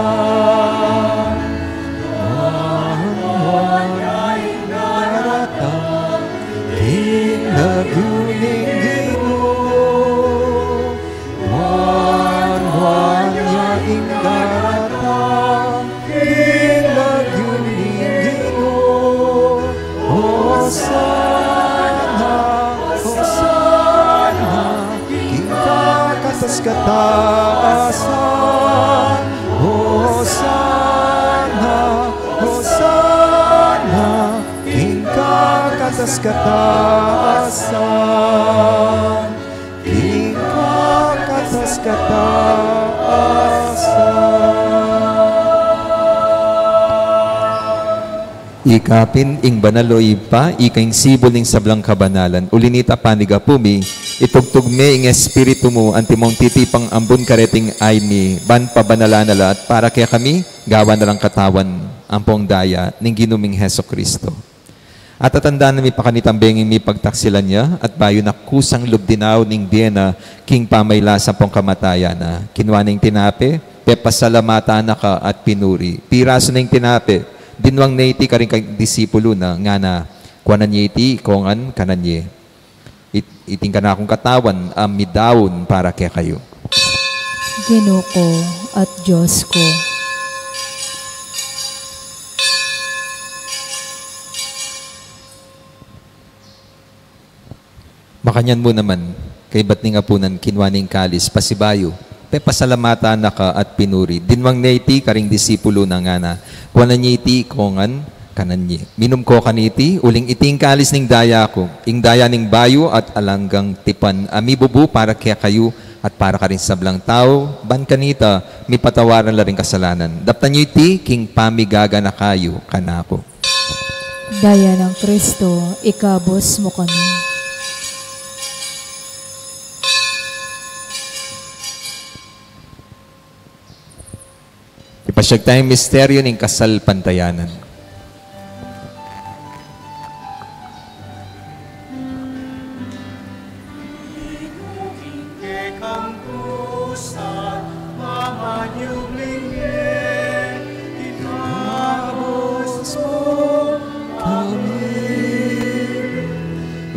Nuan, nuan ya ing daratang king lagyu ning Ginu. Nuan, nuan ya ing daratang king lagyu ning Ginu. Hosana, Hosana, king kakatas katasan. Hosana, Hosana, king kakatas katasan. King kakatas katasan. Ika pin ing banal, o Ibpa, ika ing sibul ning sablang kabanalan. Uli nita, panigapu mi, itugtug me ing Espiritu mu antimong titipang ambun kareting ain mi, ban pabanalan na la at para kekami gawan na lang katawan ampong daya ning Ginu ming Jesucristo. At atandanan mi pa kanitang benging mipagtaksilan ya, at bayu na kusang lub dinaun ing bie na king pamailas ampong kamatayan na, kinua ne ing tinape, pepasalamatan na ka at pinuri. Pirasu ne ing tinape, dinwang ne iti karing disipulu na, ngana, kuanan ye iti, ikongan, kanan ye. It-, iting kanakung katawan a midaun para kekayu. Ginu ku at Dios ku. Makanyan mu naman, kaybat ning apunan, kinua ne ing kalis, pasibayu, pepasalamatan na ka at pinuri. Dinwang ne iti karing disipulu na, ngana, kuanan ye iti, ikongan, kanan ye. Minum ko kaniti, uling iti ing kalis ning daya ku, ing daya ning bayu at alang anggang tipan, a mibubu para kekayu at para karing sablang tau, ban kanita mipatawaran la ring kasalanan. Daptan yu iti king pamigaganaka yu kanaku. Daya nang Kristo, ikabus mu kami. Ipasyag taya ing misteryu ning kasalpantayanan.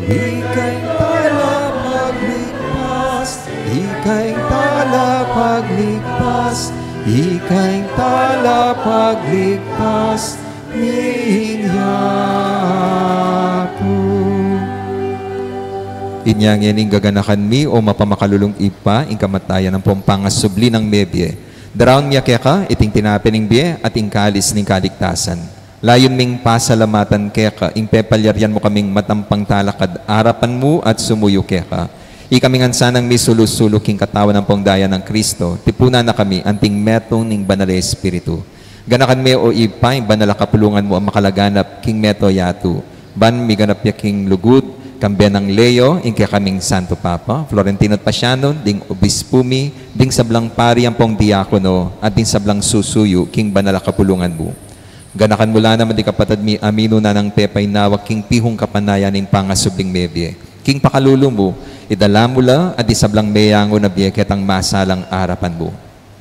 Ikang talapagligtas, ikang talapagligtas, ikang talapagligtas ning yatu. Inya ngeni gaganakan mi, o mapamakalulung Ibpa, ing kamatayan ampong pangasubli nang mebie. Daraun mi ya keka iting tinape ning bie at ing kalis ning kaligtasan. Layun ming pasalamatan keka ing pepalyarian mu kaming matampang talakad arapan mu at sumuyu keka. Ikami ngan sanang misulu-sulu king katawan ampong daya nang Kristo, tipunan na kami anting metung ning Banal a Espiritu. Ganakan me, o Ibpa, ing banal a kapulungan mu a makalaganap king mabilug a yatu, ban miganap ya king lugud, kambe nang Leo, ing kekaming Santo Papa, Florentino at Pasiano, ding obispu mi, ding sablang pari ampong diakono, at ding sablang susuyu king banal a kapulungan mu. Ganakan mu la naman ding kapatad mi a minuna nang pepainawa king pihung kapanayan ning pangasubling mebie. King pakalulu mu, idala mu la at ding sablang meyangu na bie ketang masalang arapan mu.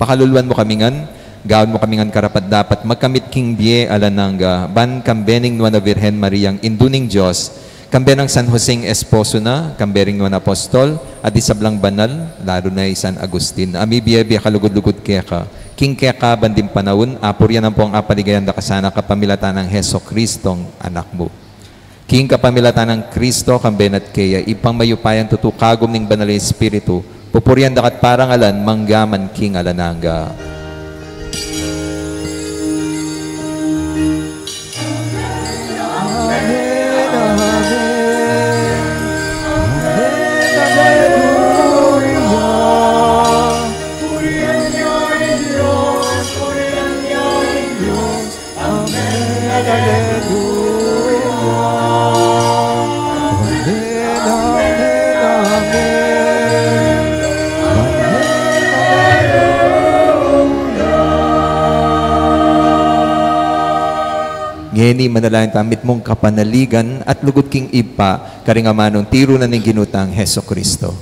Pakaluluan mu kami ngan, gawan mu kami ngan karapat-dapat magkamit king bie alang angga, ban kambe ning Nuan a Virgen Mariang Indu ning Dios, kambe nang San Joseng esposo na, kambe ring nuan a apostol, at ding sablang banal, lalu na i San Agustin, a mibie-bie kalugud-lugud keka, king keka ban ding panaun, apurian ampong apaligayan da ka sana kapamilatan nang Jesucristong Anak mu. King kapamilatan nang Kristo, kambe na at keya, Ibpang mayupayang tutu kagum ning Banal a Espiritu, pupurian da ka at parangalan, mangga man king alang angga. Amen, amen. Amen, aleluya. Purian ya ing Dios, purian ya ing Dios. Amen, aleluya. Amen, amen, amen. Amen, aleluya. Ngeni, manalangin tamu mitmung kapanaligan at lugud king Ibpa, karing amanung tiru na ning Ginu tang Jesucristo.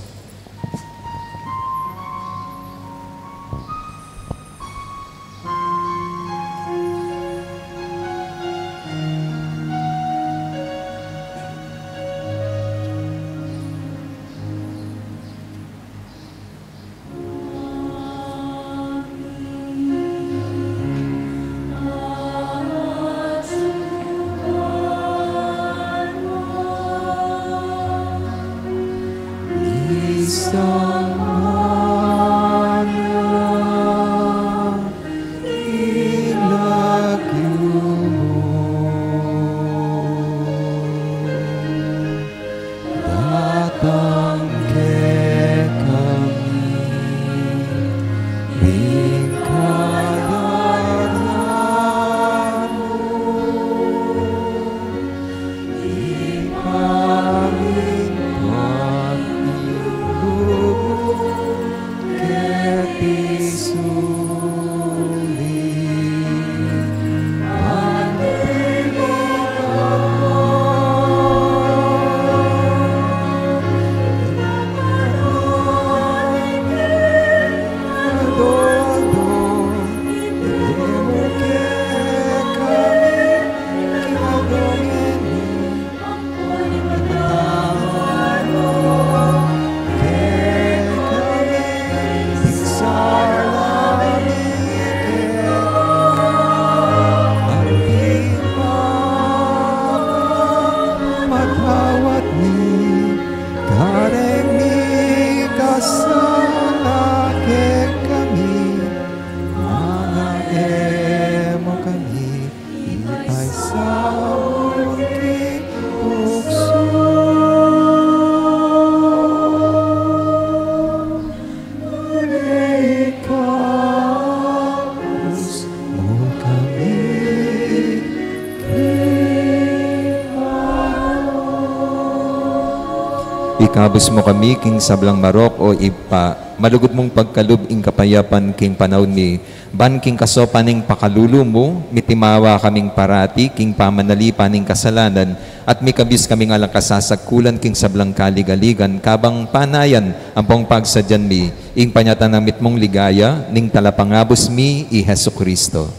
Datang kekami ing kadalan mu, ipalingkuan mu keti sulip. Matawad mi kareng mikasala kekami, manga e mu kami ipaisaul king tuksu, nune ikabus mu kami king halad. Ikabus mu kami king sablang marok, o Ibpa, malugud mung pagkalub ing kapayapan king panaun mi, ban king kasaupan ning pakalulu mu, mitimawa kaming parati king pamanalipan ning kasalanan, at mikabus kaming alang kasasagkulan king sablang kaligaligan, kabang panayan ampong pagsadyan mi ing panyatang nang mitmung ligaya ning Talapangabus mi, i Jesucristo.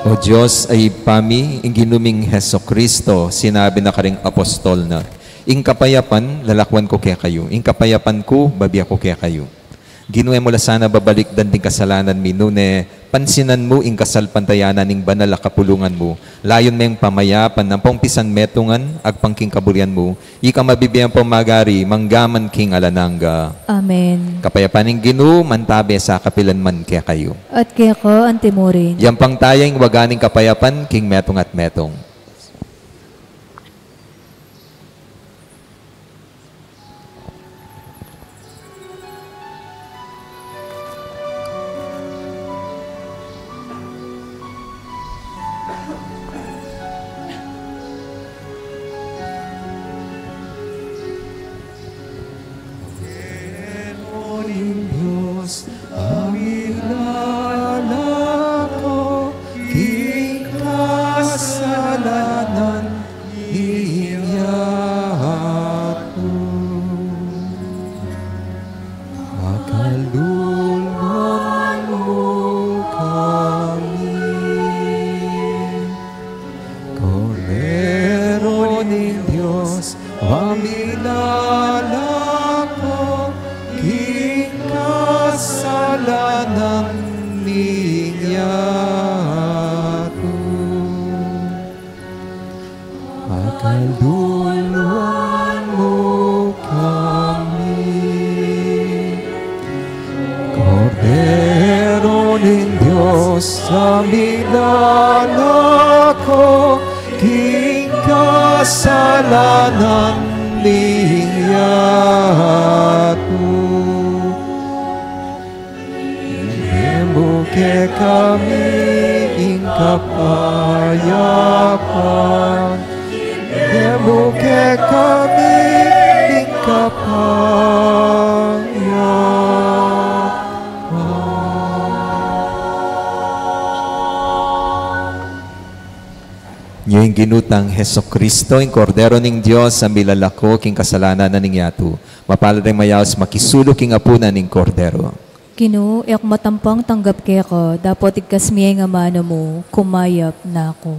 O Dios a Ibpa mi, ing Ginu ming Jesucristo, sinabi na karing apostol na, Ing kapayapan, lalakwan ku kekayu. Ing kapayapan ku, bibie ku kekayu. Ginu, e mu la sana babalikdan ding kasalanan mi, nune pansinan mu ing kasalpantayanan ning banal a kapulungan mu. Layun meng pamayapan ampong pisan metungan, agpang king kaburian mu. Ika mabibie ampong magari, mangga man king alang angga. Amen. Kapayapan ning Ginu, mantabe sa kapilan man kekayu. At keka antimurin. Yampang taya ing waga ning kapayapan, king metung at metung. Kordero ning Dios, a milalako king kasalanan ning yatu. Pakalulwan mu kami. Kordero ning Dios, a milalako king kasalanan ning yatu. Pakalulwan mu kami. Kordero ning Dios, a milalako king kasalanan ning yatu. Ibie mu kekami ing kapayapan. Ibie mu kekami ing kapayapan. Ini ing Ginu tang Jesucristo, ing Kordero ning Dios, a milalako king kasalanan ning yatu. Mapalad ding mayaus makisalu king apunan ning Kordero. Ginu, e ku matampang tanggap keka, dapot igkas me ing amanu mu, kumayap na ku.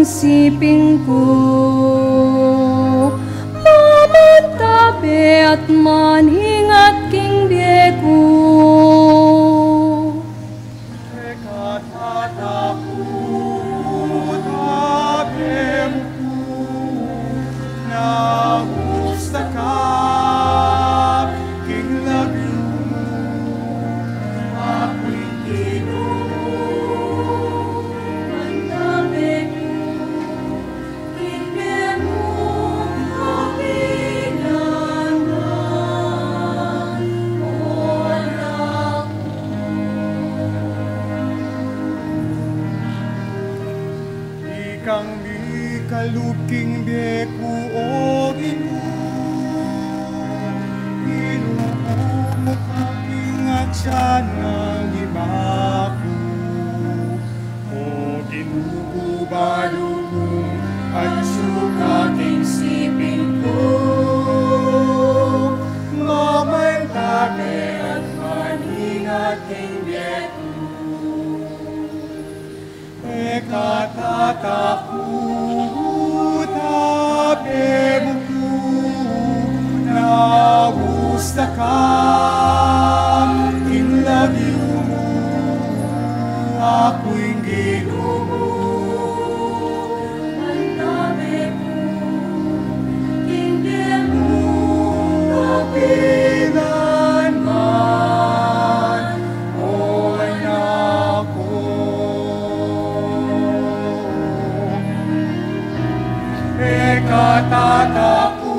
siping ku, mamantabe at maningat king bie ku. Eka tataku, tabe mu ku, na usta ka king lagyu mu, aku ing Ginu mu. Mantabe ku, ikang mikalub king bie ku, o Ginu, inupu mu ka king atyan nang ima ku. O Ginu ku, balu kung atyu ka king siping ku, mamantabe at maningat king bie ku. Eka tataku, tabe mu ku, na usta ka king lagyu mu, aku ing Ginu mu. Mantabe ku king bie mu, kapilan man, o anak ku. Eka tataku,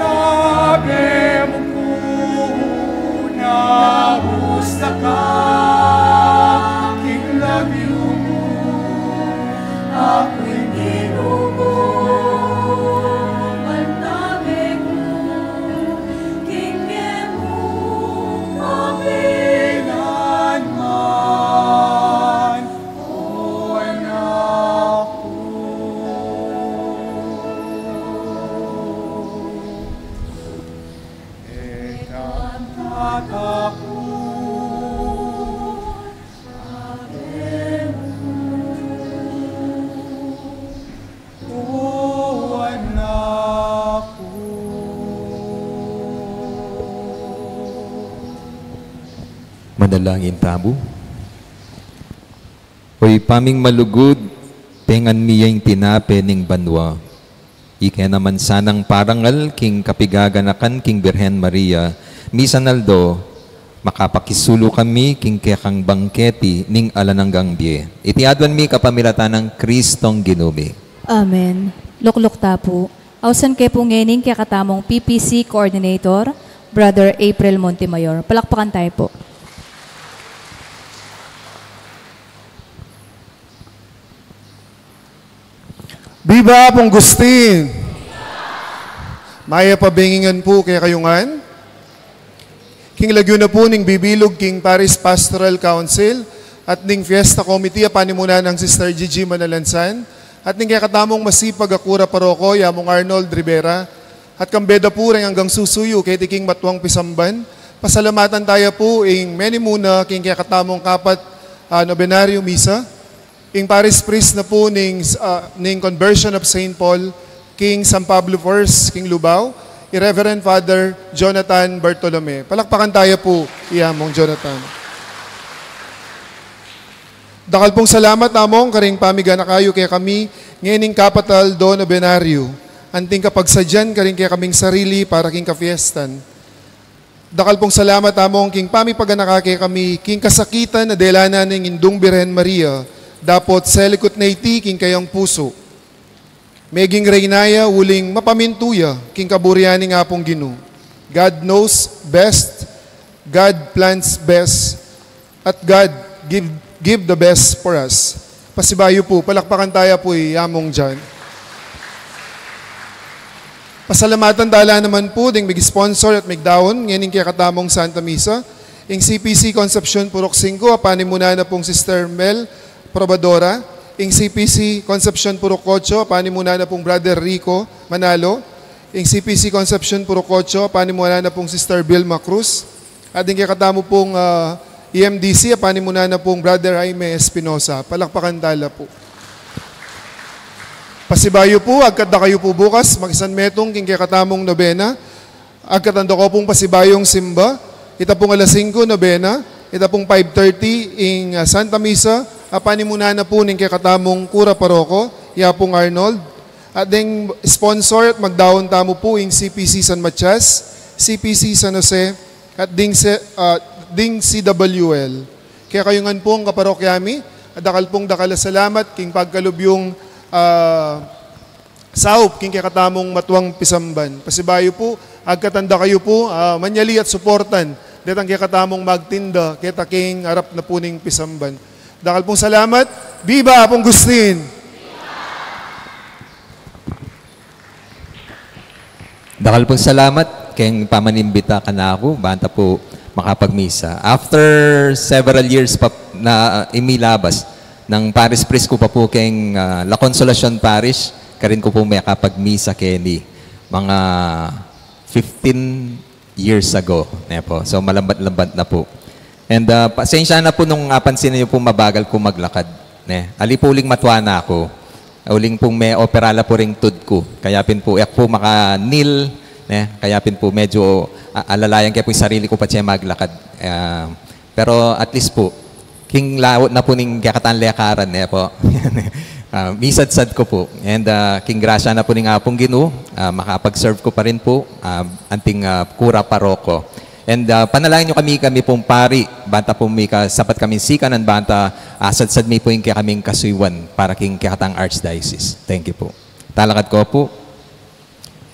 tabe mu ku, na usta ka king lagyu mu, aku ing Ginu mu. Mantabe ku king bie mu, kapilan man, o anak ku. Eka tataku, tabe mu ku, o anak ku. Manalangin tamu. O Ibpa ming malugud, pengan mi ya ing tinape ning banua. Ika naman sanang parangal king kapigaganakan king Birhen Maria, misan aldo, makapakisulu kami king kekang bangketi ning alang anggang bie. Iti aduan mi kapamilatan nang Kristong Ginu mi. Amen. Lukluk ta pu. Ausan ke pu ngeni ing kekatamung P P C Coordinator, Brother April Montemayor. Palakpakan tayo po. Biba Apung Agustin! Mayap a bengi ngan pu kekayu ngan. King lagyu na pu ning bibilug king Parish Pastoral Council at ning Fiesta Committee a panimunan nang Sister Gigi Manalansan, at ning kekatamung masipag a kura paroko, i Among Arnold Rivera, at kambe da pu reng anggang susuyu keti king matuang pisamban, pasalamatan taya pu ing menimuna king kekatamung kapat a nobenaryo misa, ing parish priest na pu ning, ah, ning Conversion of Saint Paul king San Pablo First, king Lubao, i Reverend Father Jonathan Bartolome. Palakpakan taya pu i Among Jonathan. Dakal pung salamat, Among, karing pamiganaka yu kekami ngening kapat a aldo nobenaryo, anting kapagsadyan karing kekaming sarili para king kafiestan. Dakal pung salamat, Among, king pamipaganaka kekami king kasakitan a dela na ning Indung Birhen Maria, dapot selikut na iti king kayang pusu. Meging reyna ya uling mapamintu ya king kaburian ning Apung Ginu. God knows best, God plans best, at God give, give the best for us. Pasibayu pu, palakpakan taya pu i Among John. Pasalamatan tala naman pu ding mig-sponsor at migdaun ngening kekatamung Santa Misa, ing C P C Concepcion Purok Singko, a panimunan na pung Sister Mel Probadora, ing C P C Concepcion Purok Otso, a panimunan na pung Brother Rico Manalo, ing C P C Concepcion Purok Otso, a panimunan na pung Sister Vilma Cruz, at ing kekatamu pung, ah, E M D C, a panimunan na pung Brother Jaime Espinosa. Palakpakan tala pu. Pasibayu pu, agkat da kayu pu bukas, makisanmetung king kekatamung nobena. Agkatan da ko pung pasibayung simba, ita pung alas singko nobena, ita pung five thirty ing, ah, Santa Misa, a panimunan na pu ning kekatamung kura paroko, ya pung Arnold. At deng sponsor at magdaun tamu pu ing C P C San Matias, C P C San Jose, at ding, se, ah, ding C W L. Kekayu ngan pung kaparokya mi, dakal pung dakal a salamat king pagkalub yung, ah, saup king kekatamung matuang pisamban. Pasibayu pu, agkatan da kayu pu, ah, manyali at suportan detang kekatamung magtinda keta king arap na pu ning pisamban. Dakal pung salamat. Viva Apung Agustin! Dakal pung salamat keng pamanimbita kanaku, banta pu makapagmisa. After several years pa na, ah, imilabas nang parish priest ku pa pu keng, ah, La Consolacion Parish, karin ku pu mekapagmisa keni. Mga fifteen years ago, ne po. So, malambat-lambat na pu. And, ah, pasensya na pu nung apansin yu pu mabagal ku maglakad, ne. Ali pu uling matua na ku. Uling pung me-opera la pu ring tud ku. Kaya pin pu, e ku pu maka-kneel, ne. Kaya pin pu medyo a-, alalayan ke pu ing sarili ku patse maglakad. Ah, pero at least pu, king laut na pu ning kekatang lekaran, ne po. Ah, misadsad ku pu. And, ah, king grasya na pu ning Apung Ginu, ah, makapag-serve ku pa rin pu, ah, anting, ah, kura paroko. And, ah, panalangin yu kami, kami pung pari, banta pu mika sapat kaming sikanan, banta, ah, sadsad mi pu ing kekaming kasuyuan para king kekatang archdiocese. Thank you pu. Talakad ko pu.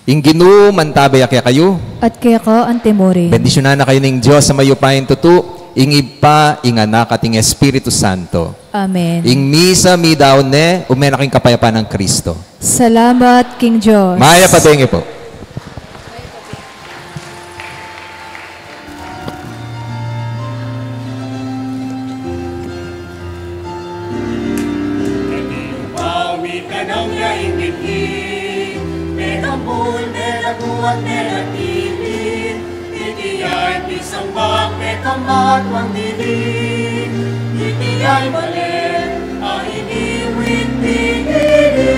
Ing Ginu mantabe ya kekayu. At keka antimurin. Bendisyunan na kayu ning Dios a mayupayang tutu, ing Ibpa, ing Anak, at ing Espiritu Santo. Amen. Ing misa midaun ne, ume na king kapayapan nang Kristo. Salamat king Dios. Mayap a bengi pu. Kaniyu pa mikanam ya ing binhi, mekambul, melaguat, melatilit, iti ya ing pisambak, mekamatua dili, iti ya ing bale a iniwit mi ngeni.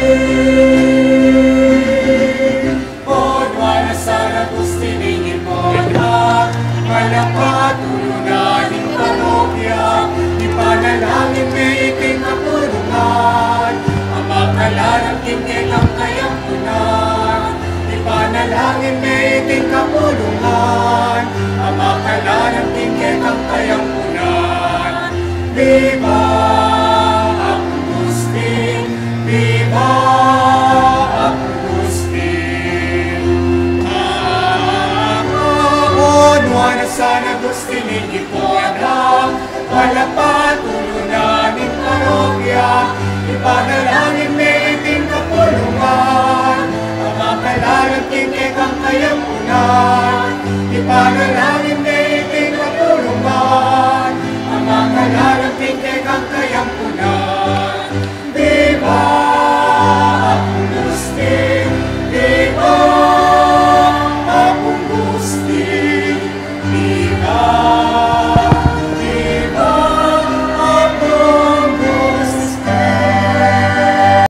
O Nuan a San Agustin ing Hipona, malapatulu na ning parokya, ipanalangin me iting kapulungan, a makalarang king kekang kayampunan. Ipanalangin me iting kapulungan, a makalarang king kekang kayampunan. Viva Apung Agustin! Viva Apung Agustin! Ah, o Nuan a San Agustin ing Hipona, malapatulu na ning parokya, ipanalangin me iting kapulungan, a makalarang king kekang kayampunan. Ipanalangin me iting kapulungan, a makalarang king kekang kayampunan.